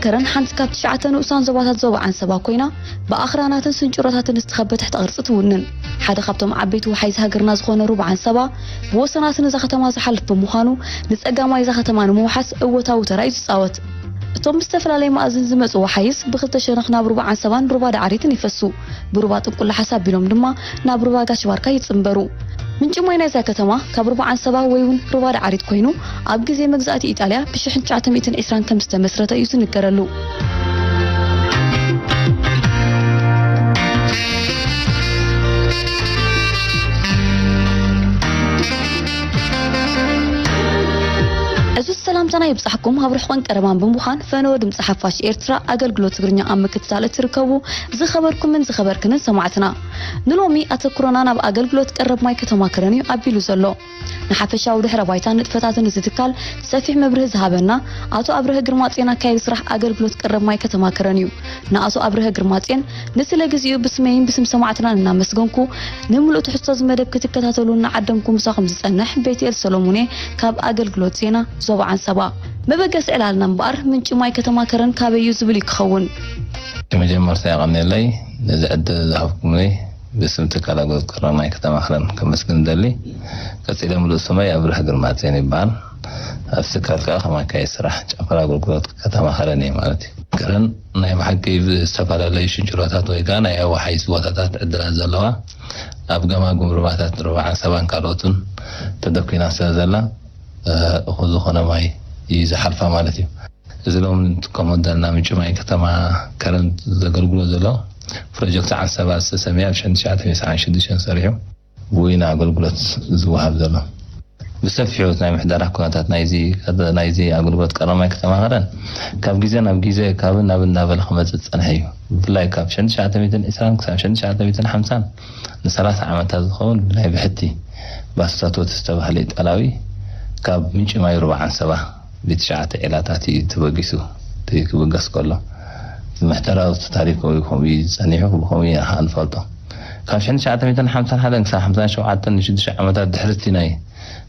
ከረን ሓንቲ ካብ ትሽዓተ ንኡሳን ዞባታት ዞባ ዓንሰባ ኮይና፣ ብኣኽራናትን ስንጭሮታትን ዝተኸበተ ትሕተ ቅርጺ ትውንን። ሓደ ካብቶም ዓበይቲ ወሓይዝ ሃገርና ዝኾነ ሩባ ዓንሰባ፣ ብወሰናስን እዛ ከተማ ዝሓልፍ ብምዃኑ፣ ንጸጋማይ እዛ ከተማ ንምውሓስ እወታዊ ተራ እዩ ዝጻወት። እቶም ብዝተፈላለየ መኣዝን ዝመጹ ወሓይዝ ብኽልተ ሸነኽ ናብ ሩባ ዓንሰባን ሩባ ዳዕሪትን ይፈሱ። ብሩባ ጥንቁላ ሓሳብ ቢሎም ድማ ናብ ሩባ ጋሽ ባርካ ይጽንበሩ። ምንጪ ማይ ናይዛ ከተማ ካብ ሩባ ዓንሰባ ወይ እውን ሩባ ዳዕሪት ኮይኑ፣ ኣብ ግዜ መግዛእቲ ኢጣልያ ብ ሽሕን ትሽዓተ ሚእትን ዕስራን ከም ዝተመስረተ እዩ ዝንገረሉ። እዚ ሰላምታና ይብጻሕኩም ኣብ ርሑቕን ቀረባን ብምዃን ፈነወ ድምጺ ሓፋሽ ኤርትራ ኣገልግሎት ትግርኛ ኣብ ምክትታል እትርከቡ ዝኸበርኩምን ዝኸበርክንን ሰማዕትና። ንሎሚ ኣተኩሮና ናብ ኣገልግሎት ቀረብ ማይ ከተማ ከረን እዩ ኣቢሉ ዘሎ። ንሓፈሻዊ ድሕረ ባይታ ንጥፈታትን እዚ ትካል ሰፊሕ መብርሂ ዝሃበና ኣቶ ኣብርሀ ግርማጽዮን ኣካያዲ ስራሕ ኣገልግሎት ቀረብ ማይ ከተማ ከረን እዩ። ንኣቶ ኣብርሀ ግርማጽዮን ንስለ ግዜኡ ብስመይን ብስም ሰማዕትናን እናመስገንኩ፣ ንምሉእ ትሕዝቶ እዚ መደብ ክትከታተሉ እናዓደምኩ ምሳኹም ዝጸንሕ ቤትኤል ሰሎሙን እየ ካብ ኣገልግሎት ዜና ዞባ ዓንሰባ። መበገሲ ዕላልና እምበኣር ምንጪ ማይ ከተማ ከረን ካበይ እዩ ዝብል እዩ ክኸውን። መጀመርታ የቐንየለይ ነዚ ዕድል ዝሃብኩምኒ ብስም ትካል ኣገልግሎት ቀረብ ማይ ከተማ ከረን ከመስግን እደሊ። ቀጺለ ምሉእ ስመይ ኣብርሀ ግርማጽዮን ይበሃል። ኣብ ትካል ከኣ ከም ኣካያዲ ስራሕ ጨንፈር ኣገልግሎት ከተማ ከረን እየ ማለት እዩ። ከረን ናይ ብሓቂ ብዝተፈላለዩ ሽንጭሮታት ወይ ከኣ ናይ ኣዋሓይዝ ቦታታት ዕድላት ዘለዋ፣ ኣብ ገማግም ሩባታት ሩባ ዓንሰባን ካልኦትን ተደኲና ስለ ዘላ፣ እ፣ እኹል ዝኾነ ማይ እዩ ዝሓልፋ ማለት እዩ። እዚ ሎሚ ንጥቀመሉ ዘለና ምንጪ ማይ ከተማ ከረን ዘገልግሎ ዘሎ ፕሮጀክት ዓንሰባ ዝተሰምየ ኣብ ሽሕን ትሽዓተ ሚእትን ትስዓን ሽዱሽተን ሰሪሑ ብውይና ኣገልግሎት ዝወሃብ ዘሎ። ብሰፊሑ ናይ ምሕደራ ኩነታት ናይዚ፣ ናይዚ ኣገልግሎት ቀረብ ማይ ከተማ ከረን ካብ ግዜ ናብ ግዜ ካብን ናብን እናበለ ክመጽእ ዝጸንሐ እዩ። ብፍላይ ካብ ሽሕን ትሽዓተ ሚእትን ዕስራን ክሳብ ሽሕን ትሽዓተ ሚእትን ሓምሳን ንሰላሳ ዓመታት ዝኸውን ብናይ ብሕቲ ባስታቶት ዝተባህለ ኢጣላዊ ካብ ምንጪ ማይ ሩባ ዓንሰባ ብትሽዓተ ዒላታት እዩ ተበጊሱ። እቲ ክብገስ ከሎ ምሕደራዊ ታሪካዊ ከምኡ እዩ ጸኒሑ፣ ብኸምኡ ኢና ንፈልጦ። ካብ ሽሕን ትሽዓተ ሚእትን ሓምሳን ሓደን ክሳብ ሓምሳን ሸውዓተን ንሽዱሽተ ዓመታት ድሕሪ እቲ ናይ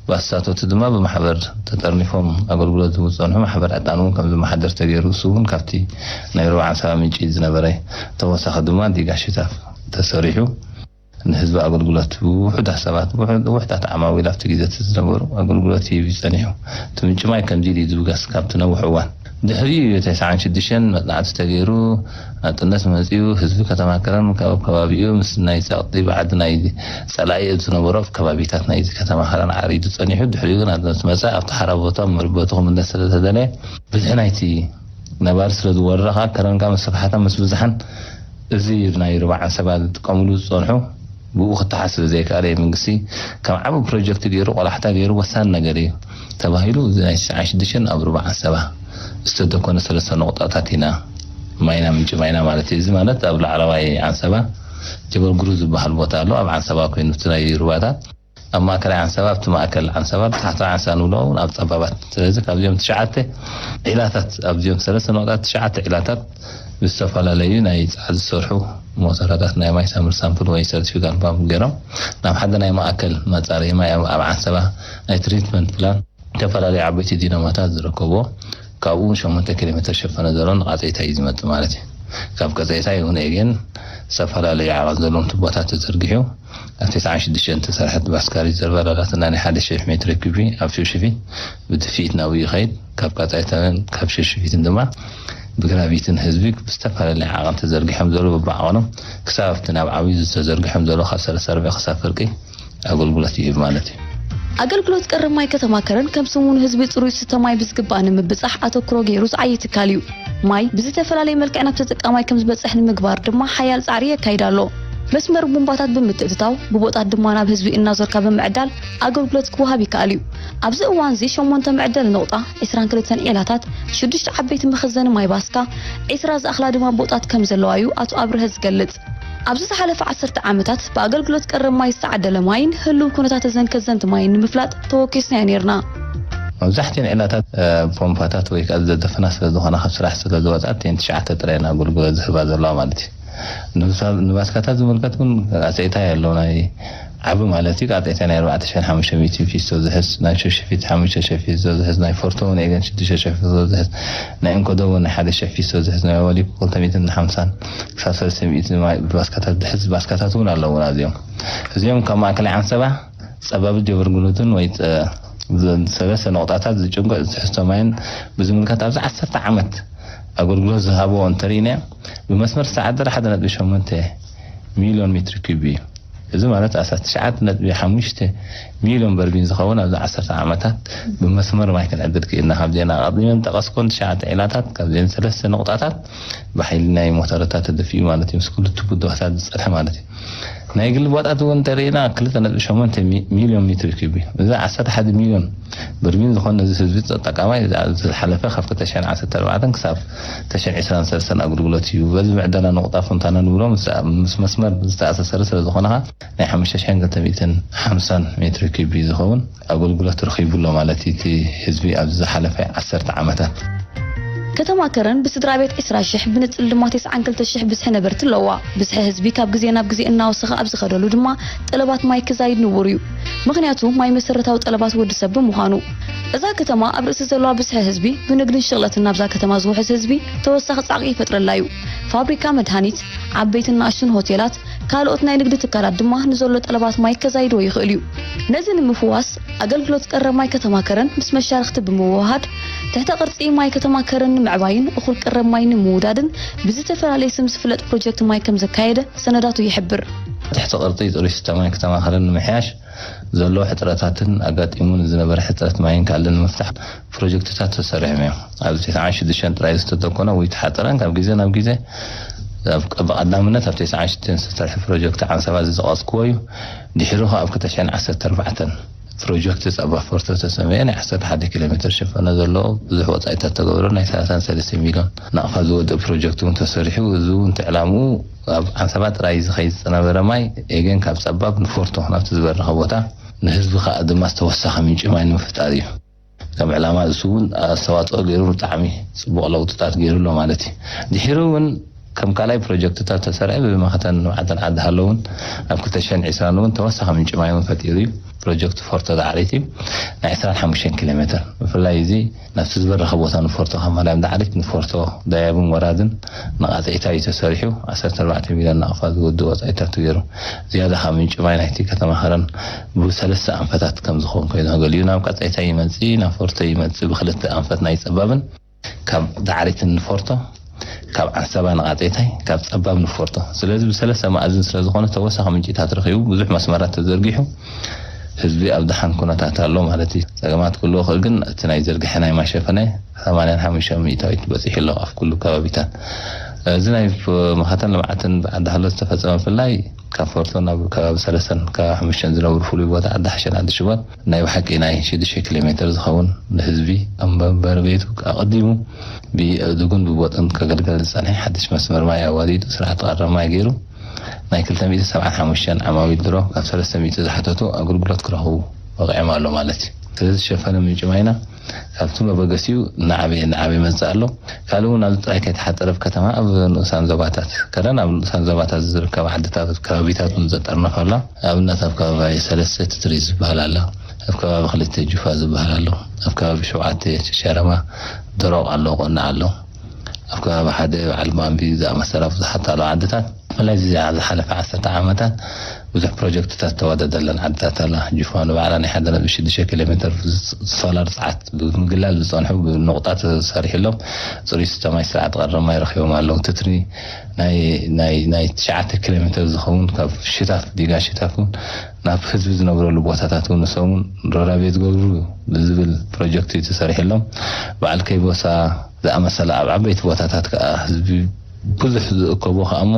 ባስታቶት ድማ ብማሕበር ተጠርኒፎም ኣገልግሎት ዝህቡ ዝጸንሑ ማሕበር ዕጣን እውን ከም ዝመሓደር ተገይሩ፣ እሱ እውን ካብቲ ናይ ሩባ ዓንሰባ ምንጪ ዝነበረ ተወሳኺ ድማ ዲጋ ሽታፍ ተሰሪሑ ንህዝቢ ኣገልግሎት ብውሑዳት ሰባት፣ ብውሑ-፣ ውሑዳት ዓማዊል ኣብቲ ግዜ እቲ ዝነበሩ ኣገልግሎት ይህብ እዩ ጸኒሑ። እቲ ምንጪ ማይ ከምዚ ኢሉ እዩ ዝብገስ ካብቲ ነዊሕ እዋን። ድሕሪኡ እዩ ተስዓን ሽዱሽተን መጽናዕቲ ተገይሩ፣ ናጽነት መጺኡ፣ ህዝቢ ከተማ ከረን ካብ ከባቢኡ ምስ ናይ ጸቕጢ ባዕዲ ናይ ጸላኢ ዝነበሮ ከባቢታት ናይዚ ከተማ ከረን ዓሪዱ ጸኒሑ፣ ድሕሪኡ ናጽነት መጸ ኣብቲ ሓራ ቦታ መርበቱ ክምለስ ስለ ተደለየ፣ ብዝሒ ናይቲ ነባሪ ስለ ዝወረረ ከኣ ከረን ከኣ ምስ ሰፍሓታ ምስ ብዝሓን እዚ ናይ ሩባ ዓንሰባ ዝጥቀምሉ ዝጸንሑ ብኡ ክተሓዝ ስለ ዘይከኣለ እዩ መንግስቲ ከም ዓቢ ፕሮጀክት ገይሩ ቆላሕታ ገይሩ ወሳኒ ነገር እዩ ተባሂሉ እዚ ናይ ትስዓን ሽዱሽተን ኣብ ሩባ ዓንሰባ ዝተደኮነ ሰለስተ ነቑጣታት ኢና ማይና ምንጪ ማይና ማለት እዩ። እዚ ማለት ኣብ ላዕለዋይ ዓንሰባ ጀበል ጉሩ ዝበሃል ቦታ ኣሎ። ኣብ ዓንሰባ ኮይኑ እቲ ናይ ሩባታት ኣብ ማእከላይ ዓንሰባ ኣብቲ ማእከል ዓንሰባ ታሕተዋይ ዓንሰባ ንብሎ እውን ኣብ ጸባባት። ስለዚ ካብዚኦም ትሽዓተ ዒላታት ኣብዚኦም ሰለስተ ነቑጣታት ትሽዓተ ዒላታት ብዝተፈላለዩ ናይ ጻዕዲ ዝሰርሑ ሞተራታት ናይ ማይ ሳምር ሳምፕል ወይ ሰርቲፊካት ፓምፕ ገይሮም ናብ ሓደ ናይ ማእከል መጻረዪ ማይ ኣብ፣ ኣብ ዓንሰባ ናይ ትሪትመንት ፕላን ዝተፈላለዩ ዓበይቲ ዲናሞታት ዝርከብዎ ካብኡ ሸሞንተ ኪሎ ሜትር ሸፈነ ዘሎ ንቓጸይታ እዩ ዝመጽእ ማለት እዩ። ካብ ቀጸይታ ይኹን ኤጌን ዝተፈላለዩ ዓቐን ዘለዎም ቱቦታት ተዘርጊሑ ኣብ ተስዓን ሽዱሽተን ዝተሰርሐት ባስካሪ ዘርባላላትና ናይ ሓደ ሽሕ ሜትር ኪቢ ኣብ ሽፍሽፊት ብድፍኢት ናብኡ ይኸይድ። ካብ ቀጻይታን ካብ ሽፍሽፊትን ድማ ብግራቪትን ህዝቢ ብዝተፈላለየ ዓቐን ተዘርጊሖም ዘለዉ በብዓቐኖም ክሳብ ኣብቲ ናብ ዓብዩ ዝተዘርጊሖም ዘለዉ ካብ ሰለስተ ኣርብዒ ክሳብ ፍርቂ ኣገልግሎት ይህብ ማለት እዩ። ኣገልግሎት ቀረብ ማይ ከተማ ከረን ከም ስሙ ንህዝቢ ጽሩይ ዝስተ ማይ ብዝግባእ ንምብጻሕ ኣተኩሮ ገይሩ ዝዓዪ ትካል እዩ። ማይ ብዝተፈላለየ መልክዕ ናብ ተጠቃማይ ከም ዝበጽሕ ንምግባር ድማ ሓያል ጻዕሪ የካይድ ኣሎ። መስመር ቡምባታት ብምትእትታው፣ ብቦጣት ድማ ናብ ህዝቢ እናዞርካ ብምዕዳል ኣገልግሎት ክወሃብ ይከኣል እዩ። ኣብዚ እዋን እዚ ሸሞንተ መዕደሊ ነቑጣ፣ ዕስራን ክልተን ዒላታት፣ ሽዱሽተ ዓበይቲ መኸዘኒ ማይ ባስካ፣ ዕስራ ዝኣኽላ ድማ ቦጣት ከም ዘለዋ እዩ ኣቶ ኣብርሀ ዝገልጽ። ኣብዚ ዝሓለፈ ዓሰርተ ዓመታት ብኣገልግሎት ቀረብ ማይ ዝተዓደለ ማይን ህሉው ኩነታት እዘን ከዘንቲ ማይን ንምፍላጥ ተወኪስናዮ ነይርና። መብዛሕትኤን ዒላታት፣ እ፣ ፖምፓታት ወይ ከኣ ዘደፈና ስለ ዝኾና ካብ ስራሕ ስለ ዝወጻ እተን ትሽዓተ ጥራይ እየን ኣገልግሎት ዝህባ ዘለዋ ማለት እዩ። ንባስካታት ዝምልከት እውን ኣጸይታ ኣሎ። ናይ ዓቢ ማለት እዩ። ቃጠይታ ናይ ኣርባዕተ ሺሕን ሓሙሽተ ሚእትን ፊስቶ ዝሕዝ፣ ናይ ሸሽፊት ሓሙሽተ ሺሕ ፊስቶ ዝሕዝ፣ ናይ ፎርቶ እውን ኤገን ሽዱሽተ ሺሕ ፊስቶ ዝሕዝ፣ ናይ እንኮዶ እውን ናይ ሓደ ሺሕ ፊስቶ ዝሕዝ፣ ናይ ወሊኩ ክልተ ሚእትን ሓምሳን ክሳብ ሰለስተ ሚእቲ ማይ ባስካታት ዝሕዝ ባስካታት እውን ኣለውና እዚኦም። እዚኦም ካብ ማእከላይ ዓንሰባ ጸባብ ጀበርጉኑትን ወይ ጸ-፣ ዝ-፣ ሰለስተ ነቑጣታት ዝጭንቆ ትሕዝቶ ማይን ብዝምልከት ኣብዚ ዓሰርተ ዓመት ኣገልግሎት ዝሃብዎ እንተርኢና ብመስመር ዝተዓደረ ሓደ ነጥቢ ሸሞንተ ሚልዮን ሜትር ኪዩብ እዩ። እዚ ማለት ኣስታት ትሽዓተ ነጥቢ ሓሙሽተ ሚልዮን በርሚል ዝኸውን ኣብዚ ዓሰርተ ዓመታት ብመስመር ማይ ክንዕድል ክኢልና። ካብዚአን ኣቐዲመን ጠቐስኮን ትሽዓተ ዒላታት፣ ካብዚአን ሰለስተ ነቑጣታት ብሓይሊ ናይ ሞተረታት ተደፊኡ ማለት እዩ። ምስ ኩሉ እቲ ብድሆታት ዝጸንሐ ማለት እዩ። ናይ ግሊ ቦጣት እውን እንተርኢና ክልተ ነጥቢ ሸሞንተ ሚ-፣ ሚልዮን ሜትር ኪዩብ እዩ። እዚ ዓሰርተ ሓደ ሚልዮን በርሚል ዝኾነ ነዚ ህዝቢ ተጠቃማይ ዝሓለፈ ካብ ክልተ ሽሕን ዓሰርተ ኣርባዕተን ክሳብ ክልተ ሽሕን ዕስራን ሰለስተን ኣገልግሎት እዩ። በዚ ምዕደላ ነቑጣ ፎንታና ንብሎ ምስ፣ ምስ መስመር ዝተኣሳሰረ ስለ ዝኾነ ኸኣ ናይ ሓሙሽተ ሽሕን ክልተ ሚእትን ሓምሳን ሜትር ኪዩብ ዝኸውን ኣገልግሎት ረኺቡ ኣሎ ማለት እዩ። እቲ ህዝቢ ኣብዚ ዝሓለፈ ዓሰርተ ዓመታት። ከተማ ከረን ብስድራ ቤት ዕስራ ሽሕ፣ ብንጽል ድማ ተስዓን ክልተ ሽሕ ብዝሒ ነበርቲ ኣለዋ። ብዝሒ ህዝቢ ካብ ግዜ ናብ ግዜ እናወሰኸ ኣብ ዝኸደሉ ድማ ጠለባት ማይ ክዛይድ ንቡር እዩ። ምኽንያቱ ማይ መሰረታዊ ጠለባት ወዲ ሰብ ብምዃኑ። እዛ ከተማ ኣብ ርእሲ ዘለዋ ብዝሒ ህዝቢ፣ ብንግድን ሽቕለትን ናብዛ ከተማ ዝውሕዝ ህዝቢ ተወሳኺ ጻዕቂ ይፈጥረላ እዩ። ፋብሪካ መድሃኒት፣ ዓበይትን ንኣሽቱን ሆቴላት፣ ካልኦት ናይ ንግዲ ትካላት ድማ ንዘሎ ጠለባት ማይ ከዛይድዎ ይኽእል እዩ። ነዚ ንምፍዋስ ኣገልግሎት ቀረብ ማይ ከተማ ከረን ምስ መሻርኽቲ ብምውህሃድ ትሕተ ቅርጺ ማይ ከተማ ከረን ንምዕባይን እኹል ቀረብ ማይ ንምውዳድን ብዝተፈላለየ ስም ዝፍለጥ ፕሮጀክት ማይ ከም ዘካየደ ሰነዳቱ ይሕብር። ትሕተ ቅርጺ ጽሩይ ስተ ማይ ከተማ ከረን ንምሕያሽ ዘሎ ሕጽረታትን ኣጋጢሙ ንዝነበረ ሕጽረት ማይን ካልእን ንምፍታሕ ፕሮጀክትታት ተሰሪሖም እዮም። ኣብዚ ተስዓን ሽዱሽተን ጥራይ ዝተተኮነ ወይ ተሓጠረን ካብ ግዜ ናብ ግዜ ኣብ ቀ-፣ ብቐዳምነት ኣብ ተስዓን ሽዱሽተን ዝተሰርሐ ፕሮጀክት ዓንሰባ ዝጠቐስክዎ እዩ። ድሒሩ ኸኣ ኣብ ክልተ ሽሕን ዓሰርተ ኣርባዕተን ፕሮጀክት ጸባ ፎርቶ ተሰምየ ናይ ዓሰርተ ሓደ ኪሎ ሜትር ሽፈና ዘለዎ ብዙሕ ወጻኢታት ተገብሮ ናይ ሰላሳን ሰለስተ ሚልዮን ናቕፋ ዝወድእ ፕሮጀክት እውን ተሰሪሑ። እዚ እውን እቲ ዕላምኡ ኣብ ዓንሰባ ጥራይ ዝኸይድ ዝነበረ ማይ ኤገን ካብ ጸባብ ንፎርቶ ናብቲ ዝበረኸ ቦታ ንህዝቢ ኸኣ ድማ ዝተወሰኸ ምንጪ ማይ ንምፍጣር እዩ። ከም ዕላማ እሱ እውን ኣስተዋፅኦ ገይሩ ብጣዕሚ ፅቡቕ ለውጥታት ገይሩ ኣሎ ማለት እዩ። ድሒሩ እውን ከም ካልኣይ ፕሮጀክትታት ተሰርዐ ብመኸተን ንብዓተን ዓዲ ሃሎ እውን ኣብ ክልተ ሽሕን ዕስራን እውን ተወሳኺ ምንጪ ማይ እውን ፈጢሩ እዩ። ፕሮጀክት ፎርቶ ዳዕሪት እዩ ናይ ዕስራን ሓሙሽተን ኪሎ ሜትር። ብፍላይ እዚ ናብቲ ዝበረኸ ቦታ ንፎርቶ ካብ ማርያም ዳዕሪት ንፎርቶ ዳያብን ወራድን ንቓፀዒታ እዩ ተሰሪሑ። ዓሰርተ ኣርባዕተ ሚልዮን ናቕፋ ዝወዲ ወፃኢታት ገይሩ ዝያዳ ካብ ምንጪ ማይ ናይቲ ከተማ ከረን ብሰለስተ ኣንፈታት ከም ዝኸውን ኮይኑ ገሊኡ ናብ ቀፀዒታ ይመፅእ፣ ናብ ፎርቶ ይመፅእ፣ ብክልተ ኣንፈት ናይ ፀባብን ካብ ዳዕሪትን ንፎርቶ፣ ካብ ዓንሰባ ንቓፀዒታይ፣ ካብ ፀባብ ንፎርቶ። ስለዚ ብሰለስተ መኣዝን ስለ ዝኾነ ተወሳኺ ምንጪታት ረኺቡ ብዙሕ መስመራት ተዘርጊሑ ህዝቢ ኣብ ደሓን ኩነታት ኣሎ ማለት እዩ። ፀገማት ክህልዎ ክእል ግን እቲ ናይ ዝርግሐ ናይ ማሸፈነ ሰማንያን ሓሙሽተን ሚእታዊት በፂሑ ኣሎ ኣብ ኩሉ ከባቢታት። እዚ ናይ ፍ-፣ መኸተን ልምዓትን ብዓዲ ሃሎ ዝተፈፀመ ብፍላይ ካብ ፎርቶ ናብ ከባቢ ሰለስተን ከባቢ ሓሙሽተን ዝነብሩ ፍሉይ ቦታ ዓዲ ሓሸን ዓዲ ሽቦን ናይ ብሓቂ ናይ ሽዱሽተ ኪሎ ሜትር ዝኸውን ንህዝቢ ኣብ መንበሪ ቤቱ ኣቐዲሙ ብእዱግን ብቦጥን ከገልገል ዝፀንሐ ሓድሽ መስመር ማይ ኣዋዲዱ ስራሕቲ ቀረብ ማይ ገይሩ ናይ ክልተ ሚእቲ ሰብዓን ሓሙሽተን ዓማዊል ድሮ ካብ ሰለስተ ሚእቲ ዝሓተቱ ኣገልግሎት ክረኽቡ በቒዖም ኣሎ ማለት እዩ። ስለዚ ዝሸፈነ ምንጪ ማይና ካብቲ መበገሲኡ እናዓበየ እናዓበየ ይመፅእ ኣሎ። ካልእ እውን ኣብዚ ጥራይ ከይተሓፀረ ኣብ ከተማ ኣብ ንኡሳን ዞባታት ከረን ኣብ ንኡሳን ዞባታት ዝርከባ ዓድታት ከባቢታት እውን ዘጠርነፈ ኣሎ። ኣብነት ኣብ ከባቢ ሰለስተ ትትሪ ዝበሃል ኣሎ፣ ኣብ ከባቢ ክልተ ጁፋ ዝበሃል ኣሎ፣ ኣብ ከባቢ ሸውዓተ ሸረማ ደሮቕ ኣሎ፣ ቆና ኣሎ። ኣብ ከባቢ ሓደ በዓል ማንቢ ዝኣመሰላ ብዙሓት ኣለዋ ዓድታት። ብፍላይ እዚ ዝሓለፈ ዓሰርተ ዓመታት ብዙሕ ፕሮጀክትታት ተዋደደለን ዓድታት ኣላ። ጁፋ ንባዕላ ናይ ሓደ ነጥቢ ሽዱሽተ ኪሎ ሜትር ሶላር ጸዓት ብምግላል ዝጸንሑ ብንቑጣ ተሰሪሕሎም ጽሩይ ስተ ማይ ስርዓት ቀረብ ማይ ረኺቦም ኣለዉ። ትትሪ ናይ ናይ ናይ ትሽዓተ ኪሎ ሜትር ዝኸውን ካብ ሽታፍ ዲጋ ሽታፍ እውን ናብ ህዝቢ ዝነብረሉ ቦታታት እውን ንሶም እውን ዶራቤ ዝገብሩ ብዝብል ፕሮጀክት እዩ ተሰሪሕሎም። በዓል ከይቦሳ ዝኣመሰለ ኣብ ዓበይቲ ቦታታት ከዓ ህዝቢ ብዙሕ ዝእከቦ ከዓ እሞ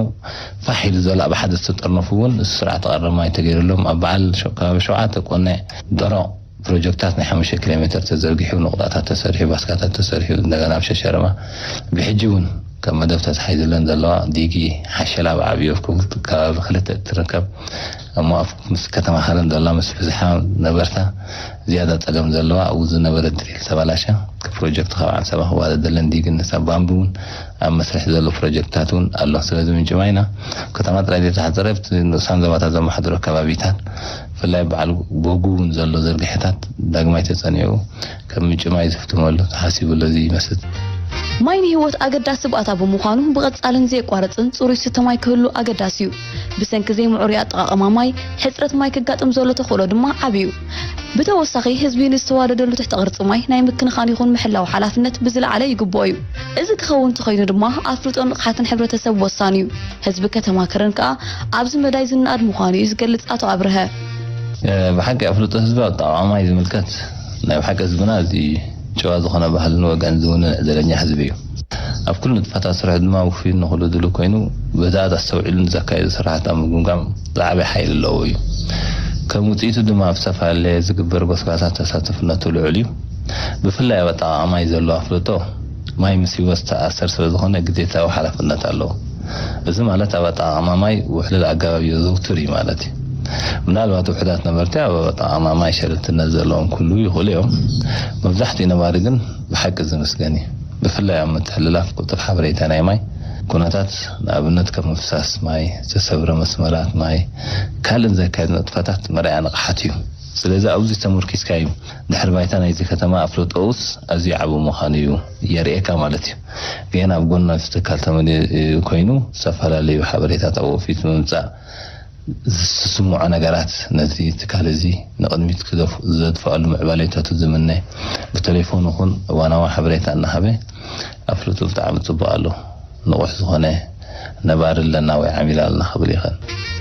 ፋሕ ኢሉ ዘሎ ኣብ ሓደ ዝተጠርነፉ እውን ስርዓት ቀረብ ማይ ተገይሩሎም ኣብ በዓል ሸ-፣ ከባቢ ሸውዓተ ቆነ ደሮቕ ፕሮጀክታት ናይ ሓሙሽተ ኪሎ ሜትር ተዘርጊሑ ንቑጣታት ተሰሪሑ ባስካታት ተሰሪሑ እንደገና ኣብ ሸሸረማ ብሕጂ እውን ከም መደብ ተታሒዙለን ዘለዋ ዲጊ ሓሸላ ብዓብዩ ኣብ ኩምት ከባቢ ክልተ እትርከብ እሞ ኣብ ምስ ከተማ ከረን ዘላ ምስ ብዝሓ ነበርታ ዝያዳ ጸገም ዘለዋ ኣብኡ ዝነበረ ድሪል ተባላሻ ፕሮጀክት ካብ ዓንሰባ ክዋደደለን ዲግን ንሳ ባምቢ እውን ኣብ መስርሕ ዘሎ ፕሮጀክትታት እውን ኣሎ። ስለዚ ምንጭ ማይና ከተማ ጥራይ ዘይተሓፀረ ኣብቲ ንኡሳን ዘባታት ዘመሓድሮ ከባቢታት ብፍላይ በዓል ቦጉ እውን ዘሎ ዘርግሐታት ዳግማይ ተጸኒዑ ከም ምንጭ ማይ ዝፍትመሉ ተሓሲቡሉ እዚ ይመስል። ማይ ንህይወት ኣገዳሲ ባእታ ብምዃኑ ብቐጻልን ዘየቋርጽን ጽሩይ ስተ ማይ ክህሉ ኣገዳሲ እዩ። ብሰንኪ ዘይምዕሩይ ኣጠቓቕማ ማይ ሕጽረት ማይ ክጋጥም ዘሎ ተኽእሎ ድማ ዓቢ እዩ። ብተወሳኺ ህዝቢ ንዝተዋደደሉ ትሕተ ቅርጺ ማይ ናይ ምክንኻን ይኹን ምሕላው ሓላፍነት ብዝለዓለ ይግብኦ እዩ። እዚ ክኸውን እንተኾይኑ ድማ ኣፍልጦን ንቕሓትን ሕብረተሰብ ወሳኒ እዩ። ህዝቢ ከተማ ከረን ከኣ ኣብዚ መዳይ ዝነኣድ ምዃኑ እዩ ዝገልጽ ኣቶ ኣብርሀ። ብሓቂ ኣፍልጦ ህዝቢ ኣጠቓቕማ ማይ ዝምልከት ናይ ብሓቂ ህዝብና እዚ ጭዋ ዝኾነ ባህልን ወገን ዝውንን ዕደለኛ ህዝቢ እዩ። ኣብ ኩሉ ንጥፈታት ስራሕ ድማ ውፉይን ንኹሉ ድሉ ኮይኑ ብዛት ኣስተውዒሉን ዘካየዱ ስራሓት ኣብ ምግምጋም ዝዓበየ ሓይሊ ኣለዎ እዩ። ከም ውፅኢቱ ድማ ኣብ ዝተፈላለየ ዝግበር ጎስጓሳት ተሳትፍነቱ ልዑል እዩ። ብፍላይ ኣብ ኣጠቓቕማ ማይ ዘሎ ኣፍልጦ ማይ ምስ ህይወት ዝተኣሰር ስለዝኾነ ግዴታዊ ሓላፍነት ኣለዎ። እዚ ማለት ኣብ ኣጠቓቕማ ማይ ውሕሉል ኣገባብ የዘውትር እዩ ማለት እዩ። ምናልባት ውሑዳት ነበርቲ ኣብ ኣጠቓቕማ ማይ ሸለልትነት ዘለዎም ክህልዉ ይኽእሉ እዮም። መብዛሕትኡ ነባሪ ግን ብሓቂ ዝምስገን እዩ። ብፍላይ ኣብ ምትሕልላፍ ቅልጡፍ ሓበሬታ ናይ ማይ ኩነታት ንኣብነት ከም ምፍሳስ ማይ፣ ዝተሰብረ መስመራት ማይ፣ ካልእን ዘካየድ ንጥፈታት መርኣያ ንቕሓት እዩ። ስለዚ ኣብዚ ተመርኪስካ እዩ ድሕሪ ባይታ ናይዚ ከተማ ኣፍልጦኡስ ኣዝዩ ዓቢ ምዃኑ እዩ የርእየካ ማለት እዩ። ግን ኣብ ጎና እቲ ትካል ተመሊ ኮይኑ ዝተፈላለዩ ሓበሬታት ኣወፊት ብምምጻእ ዝስምዖ ነገራት ነዚ ትካል እዚ ንቕድሚት ክዘፍ- ዘድፍኣሉ ምዕባሌታቱ ዝምነ ብቴሌፎን ይኹን እዋናዊ ሓበሬታ እናሃበ ኣፍልጡ ብጣዕሚ ጽቡቕ ኣሎ። ንቑሕ ዝኾነ ነባሪ ኣለና ወይ ዓሚል ኣለና ክብል ይኽእል።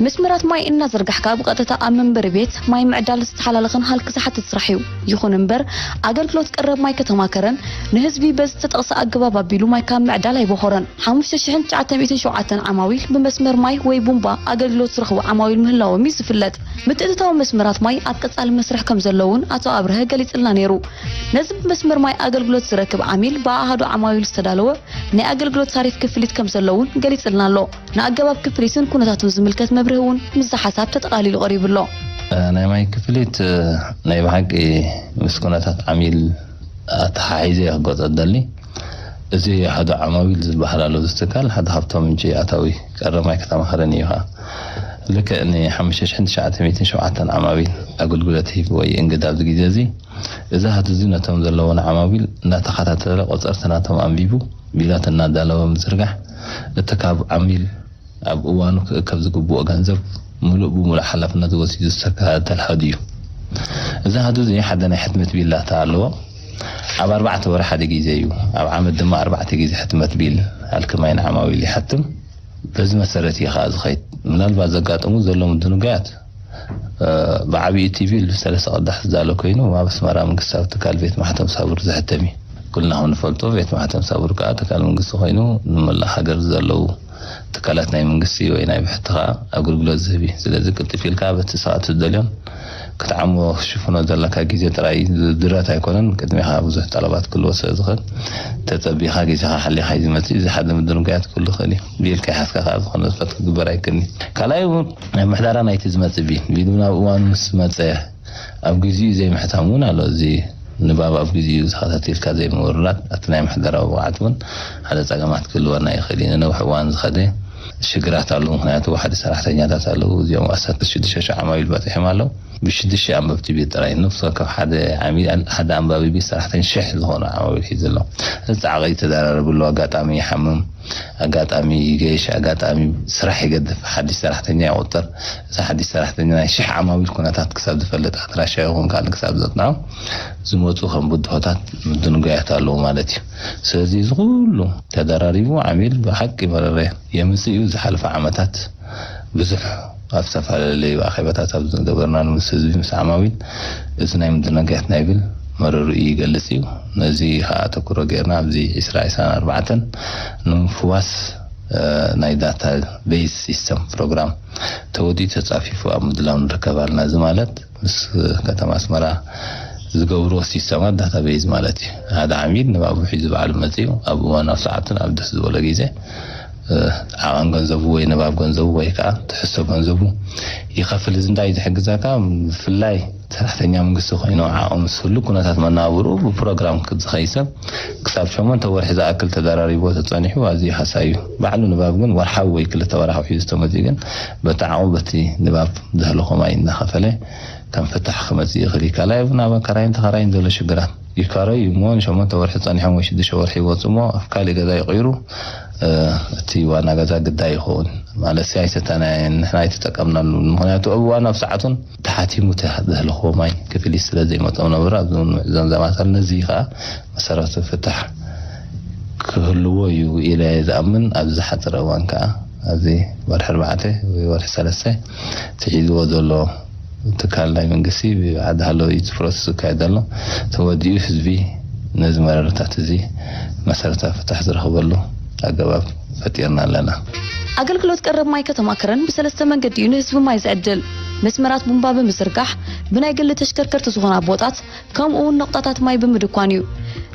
መስመራት ማይ እናዘርጋሕካ ብቐጥታ ኣብ መንበሪ ቤት ማይ ምዕዳል ዝተሓላለኸን ሃልኪ ዝሓትት ስራሕ እዩ። ይኹን እምበር ኣገልግሎት ቀረብ ማይ ከተማ ከረን ንህዝቢ በዚ ዝተጠቕሰ ኣገባብ ኣቢሉ ማይ ካብ ምዕዳል ኣይበኾረን። ሓሙሽተ ሽሕን ትሽዓተ ሚእትን ሸውዓተን ዓማዊል ብመስመር ማይ ወይ ቡምባ ኣገልግሎት ዝረኽቡ ዓማዊል ምህላዎም እዩ ዝፍለጥ። ምትእትታው መስመራት ማይ ኣብ ቀጻሊ መስርሕ ከም ዘሎ እውን ኣቶ ኣብርሀ ገሊጽልና ነይሩ። ነዚ ብመስመር ማይ ኣገልግሎት ዝረክብ ዓሚል ብኣሃዱ ዓማዊል ዝተዳለወ ናይ ኣገልግሎት ታሪፍ ክፍሊት ከም ዘሎ እውን ገሊጽልና ኣሎ። ንኣገባብ ክፍሊትን ኩነታቱን ዝምልከት መብርሂ እውን ምስዚ ሓሳብ ተጠቓሊሉ ቀሪቡ ኣሎ። ናይ ማይ ክፍሊት ናይ ብሓቂ ምስ ኩነታት ዓሚል ኣተሓሒዘ እየ ክገልጾ ዝደሊ። እዚ ኣሃዱ ዓማዊል ዝበሃል ኣሎ። እዚ ትካል ሓደ ካብቶም ምንጪ ኣታዊ ቀረብ ማይ ከተማ ከረን እዩ። ከዓ ልክዕ ን ሓሙሽተ ሽሕን ትሽዓተ ሚእትን ሸውዓተን ዓማዊል ኣገልግሎት ሂቡ ወይ እንግዳ ኣብዚ ግዜ እዚ እዚ ኣሃዱ እዚ ነቶም ዘለዎም ዓማዊል እናተኸታተለ ቆጸርቲ ናቶም ኣንቢቡ ቢላት እናዳለወ ምዝርጋሕ እቲ ካብ ዓሚል ኣብ እዋኑ ክእከብ ዝግብኦ ገንዘብ ምሉእ ብምሉእ ሓላፍነት ወሲዱ ዝተከታተል ኣሃዱ እዩ። እዚ ኣሃዱ እዚ ሓደ ናይ ሕትመት ቢል ዳታ ኣለዎ። ኣብ ኣርባዕተ ወርሒ ሓደ ግዜ እዩ። ኣብ ዓመት ድማ ኣርባዕተ ግዜ ሕትመት ቢል ሃልኪ ማይ ንዓማዊል ይሓትም። በዚ መሰረት እዩ ከዓ ዝኸይድ። ምናልባት ዘጋጠሙ ዘለዉ ምድንጋያት ብዓብዪ እቲ ቢል ብሰለስተ ቅዳሕ ዝዳሎ ኮይኑ ኣብ ኣስመራ መንግስታዊ ትካል ቤት ማሕተም ሳቡር ዝሕተም እዩ። ኩልና ከም ንፈልጦ ቤት ማሕተም ሳቡር ከዓ ትካል መንግስቲ ኮይኑ ንመላእ ሃገር ዘለዉ ትካላት ናይ መንግስቲ ወይ ናይ ብሕቲ ከዓ ኣገልግሎት ዝህብ እዩ። ስለዚ ቅልጥፍ ኢልካ በቲ ሰዓቱ ዝደልዮን ክትዓሞ ክትሽፍኖ ዘለካ ግዜ ጥራይ ድረት ኣይኮነን። ቅድሚኻ ብዙሕ ጠለባት ክህልዎ ስለ ዝኽእል ተጸቢኻ ግዜኻ ሓሊኻ እዩ ዝመጽእ። እዚ ሓደ ምድንጋያት ክህሉ ይኽእል እዩ። ብኢልካ ይሓዝካ ከዓ ዝኾነ ንጥፈት ክግበር ኣይክእልን እዩ። ካልኣይ እውን ናይ ምሕደራ ናይቲ ዝመጽእ ቢል ቢል ናብ እዋኑ ምስ መጸ ኣብ ግዜኡ ዘይምሕታም እውን ኣሎ። እዚ ንባብ ኣብ ግዜኡ ተኸታቲልካ ዘይምውርራድ ኣብቲ ናይ ምሕደራዊ ብቕዓት እውን ሓደ ጸገማት ክህልወና ይኽእል እዩ። ንነዊሕ እዋን ዝኸደ ሽግራት ኣለዉ። ምክንያቱ ዋሕዲ ሰራሕተኛታት ኣለዉ። እዚኦም ኣስታት ሽዱሽተ ሽሕ ዓማዊል በፂሖም ኣለዉ። ብሽዱሽተ ኣንበብቲ ቤት ጥራይ ነፍሲ ወከፍ ሓደ ዓሚል ሓደ ኣንባቢ ቤት ሰራሕተኛ ሽሕ ዝኾኑ ዓማዊል ሒዙ ኣሎ። እዚ ፃዕቒ ተደራረብሉ ኣጋጣሚ ይሓምም ኣጋጣሚ ይገይሽ ኣጋጣሚ ስራሕ ይገድፍ ሓድሽ ሰራሕተኛ ይቑፅር። እዚ ሓድሽ ሰራሕተኛ ናይ ሽሕ ዓማዊል ኩነታት ክሳብ ዝፈልጥ ኣድራሻ ይኹን ካልእ ክሳብ ዘፅንዖ ዝመፁ ከም ብድሆታት ምድንጓያት ኣለዉ ማለት እዩ። ስለዚ እዚ ኩሉ ተደራሪቡ ዓሚል ብሓቂ መረረ የምፅእ እዩ። ዝሓለፈ ዓመታት ብዙሕ ኣብ ዝተፈላለዩ ኣኼባታት ኣብ ዝገበርናሉ ምስ ህዝቢ ምስ ዓማዊል እዚ ናይ ምድንጋያት ናይ ብል መረርኡ ይገልፅ እዩ። ነዚ ከዓ ኣተኩሮ ገይርና ኣብዚ ዕስራ ዕስራን ኣርባዕተን ንምፍዋስ ናይ ዳታ ቤዝ ሲስተም ፕሮግራም ተወዲኡ ተፃፊፉ ኣብ ምድላው ንርከብ ኣለና። እዚ ማለት ምስ ከተማ ኣስመራ ዝገብርዎ ሲስተማት ዳታቤዝ ማለት እዩ። ሓደ ዓሚል ንባቡ ሒዙ ባዕሉ መፅኡ ኣብ እዋን ኣብ ሰዓትን ኣብ ደስ ዝበሎ ግዜ ዓቐን ገንዘቡ ወይ ንባብ ገንዘቡ ወይ ከዓ ትሕዝቶ ገንዘቡ ይኸፍል። እዚ እንታይ ዝሕግዘካ? ብፍላይ ሰራሕተኛ መንግስቲ ኮይኑ ዓቕሚ ምስ ህሉ ኩነታት መናብሩ ብፕሮግራም ዝኸይሰብ ክሳብ ሸሞንተ ወርሒ ዝኣክል ተደራሪቦ ተፀኒሑ ኣዝዩ ሃሳዩ እዩ። ባዕሉ ንባብ ግን ወርሓዊ ወይ ክልተ ወርሓዊ ሒዙ ተመፅኡ ግን በቲ ዓቕሙ በቲ ንባብ ዘህለኾ ማይ እናኸፈለ ከም ፍታሕ ክመፅእ ይኽእል እዩ። ካልኣይ እውን ኣብ ኣከራይን ተኸራይን ዘሎ ሽግራት ይካረዩ እሞ ንሸሞንተ ወርሒ ፀኒሖም ወይ ሽዱሽተ ወርሒ ይወፁ እሞ ኣብ ካሊእ ገዛ ይቕይሩ። እቲ ዋና ገዛ ግዳይ ይኸውን ማለት ሲ ኣይሰተናየን ንሕና ኣይተጠቀምናሉ። ምክንያቱ ኣብ እዋን ኣብ ሰዓቱን ተሓቲሙ ዘህልኽዎ ማይ ክፍሊት ስለ ዘይመፀም ነበረ። ኣብዚ እውን ምዕዞን ዘማሳል ነዚ ከዓ መሰረቱ ፍታሕ ክህልዎ እዩ ኢለ ዝኣምን። ኣብዚ ዝሓፀረ እዋን ከዓ ኣብዚ ወርሒ ኣርባዕተ ወይ ወርሒ ሰለስተ ትሒዝዎ ዘሎ ትካል ናይ መንግስቲ ብዓዲ ሃለዊ ፕሮሰስ ዝካየድ ዘሎ ተወዲኡ ህዝቢ ነዚ መረረታት እዚ መሰረታዊ ፍታሕ ዝረኽበሉ ኣገባብ ፈጢርና ኣለና። ኣገልግሎት ቀረብ ማይ ከተማ ከረን ብሰለስተ መንገዲ እዩ ንህዝቢ ማይ ዝዕድል። መስመራት ቡምባ ብምዝርጋሕ፣ ብናይ ግሊ ተሽከርከርቲ ዝኾና ቦጣት፣ ከምኡ እውን ነቑጣታት ማይ ብምድኳን እዩ።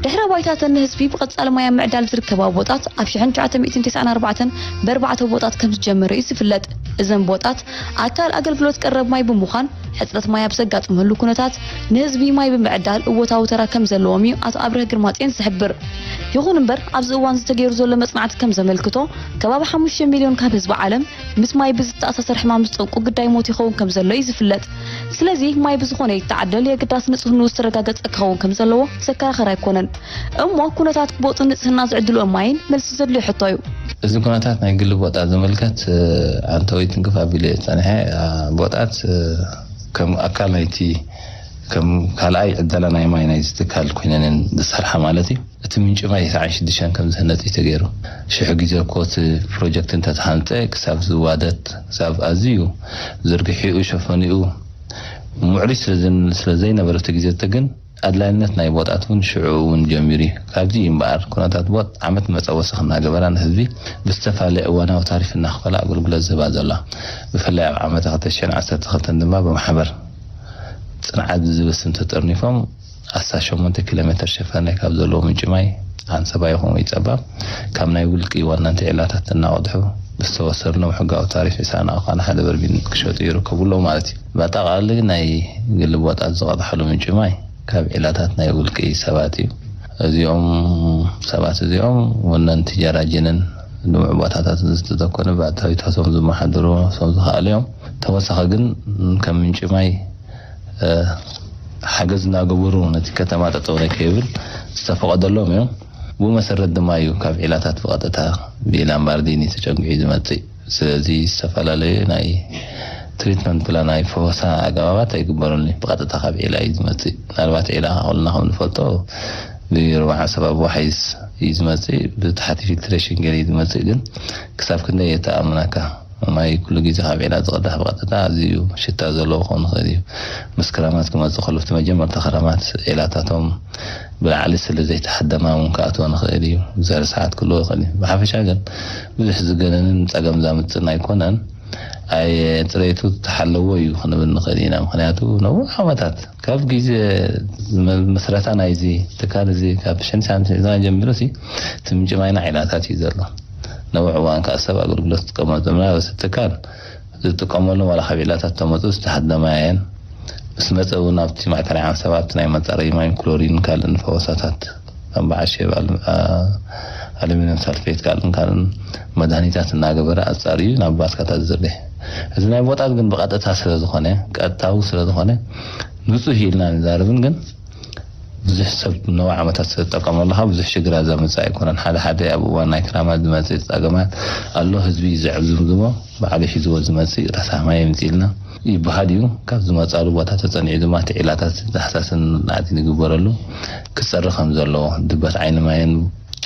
ድሕረ ባይታተን ንህዝቢ ብቐጻሊ ማይ ኣብ ምዕዳል ዝርከባ ቦጣት ኣብ ሽሕን ትሽዓተ ሚእትን ተስዓን ኣርባዕተን ብኣርባዕተ ቦጣት ከም ዝጀመረ እዩ ዝፍለጥ። እዘን ቦጣት ኣካል ኣገልግሎት ቀረብ ማይ ብምዃን ሕፅረት ማይ ኣብ ዘጋጥመሉ ኩነታት ንህዝቢ ማይ ብምዕዳል እወታዊ ተራ ከም ዘለዎም እዩ ኣቶ ኣብርህ ግርማፅዮን ዝሕብር። ይኹን እምበር ኣብዚ እዋን ዝተገይሩ ዘሎ መፅናዕቲ ከም ዘመልክቶ ከባቢ ሓሙሽተ ሚልዮን ካብ ህዝቢ ዓለም ምስ ማይ ብዝተኣሳሰር ሕማም ዝጠንቁ ግዳይ ሞት ይኸውን ከም ዘሎ እዩ ዝፍለጥ። ስለዚ ማይ ብዝኾነ ይተዓደል የግዳስ ንፅህንኡ ዝተረጋገፀ ክኸውን ከም ዘለዎ ዘከራኸር ኣይኮነን። እሞ ኩነታት ቦጥን ንፅህና ዝዕድልኦ ማይን መልሲ ዘድልዮ ሕቶ እዩ። እዚ ኩነታት ናይ ግሊ ቦጣት ዝምልከት ኣንተወይ ትንክፍ ኣቢለ እየ ፀኒሐ። ቦጣት ከም ኣካል ናይቲ ከም ካልኣይ ዕደላ ናይ ማይ ናይዚ ትካል ኮይነን ዝሰርሓ ማለት እዩ። እቲ ምንጪ ማይ ተስዓን ሽዱሽተን ከም ዝህነፅ እዩ ተገይሩ። ሽሕ ግዜ እኮ እቲ ፕሮጀክት እንተተሃንፀ ክሳብ ዝዋደድ ክሳብ ኣዝዩ ዝርግሒኡ ሸፈኒኡ ምዕሩይ ስለ ዘይነበረ እቲ ግዜ እቲ ግን ኣድላይነት ናይ ቦጣት እውን ሽዑ እውን ጀሚሩ እዩ። ካብዚ እዩ እምበኣር ኩነታት ቦጥ ዓመት መፀ ወሰኽ እናገበራ ንህዝቢ ብዝተፈላለየ እዋናዊ ታሪፍ እናኽፈላ ኣገልግሎት ዝህባ ዘላ። ብፍላይ ኣብ ዓመተ ክልተ ሽሕን ዓሰርተ ክልተን ድማ ብማሕበር ፅንዓት ብዝብል ስም ተጠርኒፎም ኣስታት ሸሞንተ ኪሎ ሜትር ሸፈነ ካብ ዘለዎ ምንጪ ማይ ዓንሰባ ይኹን ወይ ፀባብ ካብ ናይ ውልቂ ዋናንቲ ዒላታት እናቐድሑ ብዝተወሰድሎም ሕጋዊ ታሪፍ ዒስራ ናቕፋ ንሓደ በርሚል ክሸጡ ይርከቡ ኣለዉ ማለት እዩ። ብኣጠቓሊ ናይ ግሊ ቦጣት ዝቐድሓሉ ምንጪ ማይ ካብ ዒላታት ናይ ውልቂ ሰባት እዩ። እዚኦም ሰባት እዚኦም ወነንቲ ጀራጅንን ልሙዕ ቦታታትን ዝተተኮነ ብኣታዊታቶም ዝመሓደሩ ሶም ዝኸኣሉ እዮም። ተወሳኺ ግን ከም ምንጪ ማይ ሓገዝ እናገበሩ ነቲ ከተማ ጠጠው ናይ ከይብል ዝተፈቐደሎም እዮም። ብኡ መሰረት ድማ እዩ ካብ ዒላታት ብቐጥታ ብላምባርዲኒ ተጨንጊሑ ዝመፅእ። ስለዚ ዝተፈላለዩ ናይ ትሪትመንት ፕላን ናይ ፈወሳ ኣገባባት ኣይግበረሉን እዩ። ብቐጥታ ካብ ዒላ እዩ ዝመፅእ። ምናልባት ዒላ ኩልና ከም ንፈልጦ ብርባዓ ሰባብ ዋሓይስ እዩ ዝመፅእ። ብታሕቲ ፊልትሬሽን ገይሩ እዩ ዝመፅእ። ግን ክሳብ ክንደይ የተኣምነካ? ማይ ኩሉ ግዜ ካብ ዒላ ዝቐዳሕ ብቐጥታ ኣዝዩ ሽታ ዘለዎ ክኸውን ይኽእል እዩ። ምስ ክረማት ክመፅእ ከሎ እቲ መጀመርታ ክረማት ዒላታቶም ብላዕሊ ስለ ዘይተሃደማ እውን ክኣትወን ይኽእል እዩ። ብዙሕ ርስሓት ክህልዎ ይኽእል እዩ። ብሓፈሻ ግን ብዙሕ ዝገነንን ፀገም ዘምፅእን ኣይኮነን። ኣይ ፅሬቱ ዝተሓለዎ እዩ ክንብል ንኽእል ኢና። ምኽንያቱ ነዊሕ ዓመታት ካብ ግዜ ምስረታ ናይዚ ትካል እዚ ካብ ሽሕን ትሽዓን ሚእትን ጀሚሩ እቲ ምንጪ ማይና ዒላታት እዩ ዘሎ። ነዊሕ እዋን ከዓ ሰብ ኣገልግሎት ዝጥቀመሉ ዘመናዊ ትካል ዝጥቀመሉ ዋላ ካብ ዒላታት ተመፁ ዝተሃደማ እየን። ምስ መፀ እውን ኣብቲ ማእከላይ ዓንሰባ ኣብቲ ናይ መፃረዪ ማይን ክሎሪን ካልእን ፈወሳታት ከም በዓል ሼብ ኣሉሚንየም ሳልፌት ካልእን ካልእን መድሃኒታት እናገበረ ኣፃርዩ ናብ ባስካታት ዝርግሕ። እዚ ናይ ቦጣት ግን ብቐጥታ ስለ ዝኾነ ቀጥታዊ ስለ ዝኾነ ንፁህ ኢልና ንዛረብን ግን ብዙሕ ሰብ ነዊ ዓመታት ስለ ዝጠቀመሉ ካብ ብዙሕ ሽግራት ዘምፅእ ኣይኮነን። ሓደ ሓደ ኣብ እዋን ናይ ክራማት ዝመፅእ ፀገማት ኣሎ። ህዝቢ እዩ ዝዕዝምዝሞ ባዕሉ ሒዝዎ ዝመፅእ ረሳሕ ማይ የምፅእልና ይበሃል እዩ። ካብ ዝመፃሉ ቦታ ተፀኒዑ ድማ እቲ ዒላታት ዳህሳስን ናዕቲ ዝግበረሉ ክፀሪ ከም ዘለዎ ድበት ዓይኒ ማይን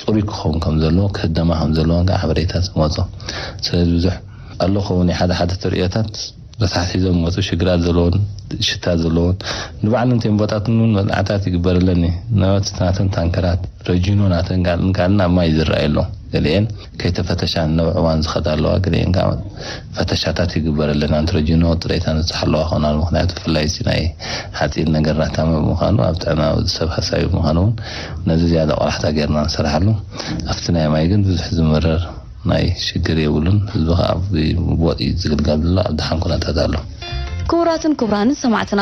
ፅሩይ ክኸውን ከም ዘለዎ ክህደማ ከም ዘለዎን ከዓ ሓበሬታት ዝመፆ። ስለዚ ብዙሕ ኣሎ ኸውን ሓደ ሓደ ትርእዮታት ረሳሕ ሒዞም መፁ ሽግራት ዘለዎን ሽታ ዘለዎን ንባዕሉ እንተን ቦጣትን እውን መፅናዕታት ይግበረለን እዩ። ነበቲ ናተን ታንከራት ረጂኖ ናተን ካልእን ካልእን ኣብ ማይ ዝረኣዩ ኣሎ። ገሊኤን ከይተፈተሻ ንነብዕ እዋን ዝኸዳ ኣለዋ። ገሊኤን ከዓ ፈተሻታት ይግበረለን። ኣንትሮጂኖ ጥሬታ ንብፅሕ ኣለዋ ክኾናሉ። ምክንያቱ ብፍላይ እዚ ናይ ሓፂን ነገር ናታመ ብምዃኑ ኣብ ጥዕና ሰብ ሃሳዊ ብምዃኑ እውን ነዚ ዝያዳ ቆላሕታ ጌርና ንሰርሓሉ። ኣብቲ ናይ ማይ ግን ብዙሕ ዝምርር ናይ ሽግር የብሉን። ህዝቢ ከዓ ብቦጥ እዩ ዝግልገል ዘሎ፣ ኣብ ደሓን ኩነታት ኣሎ። ክቡራትን ክቡራንን ሰማዕትና፣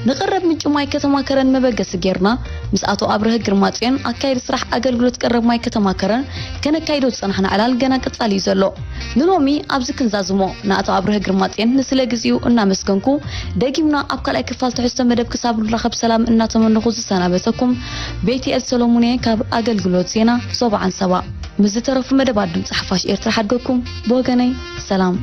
ንቐረብ ምንጪ ማይ ከተማ ከረን መበገሲ ጌርና ምስ ኣቶ ኣብርሀ ግርማጽዮን ኣካየዲ ስራሕ ኣገልግሎት ቀረብ ማይ ከተማ ከረን ከነካይዶ ዝጸናሕና ዕላል ገና ቀጻሊ እዩ ዘሎ። ንሎሚ ኣብዚ ክንዛዝሞ ንኣቶ ኣብርሀ ግርማጽዮን ንስለ ግዚኡ እናመስገንኩ፣ ደጊምና ኣብ ካልኣይ ክፋል ትሕዝቶ መደብ ክሳብ ንራኸብ ሰላም እናተመነኹ ዝሰናበተኩም ቤትኤል ሰሎሙን እየ ካብ ኣገልግሎት ዜና ዞባ ዓንሰባ። ምስ ዝተረፉ መደባት ድምፂ ሓፋሽ ኤርትራ ሓድገኩም። ብወገነይ ሰላም።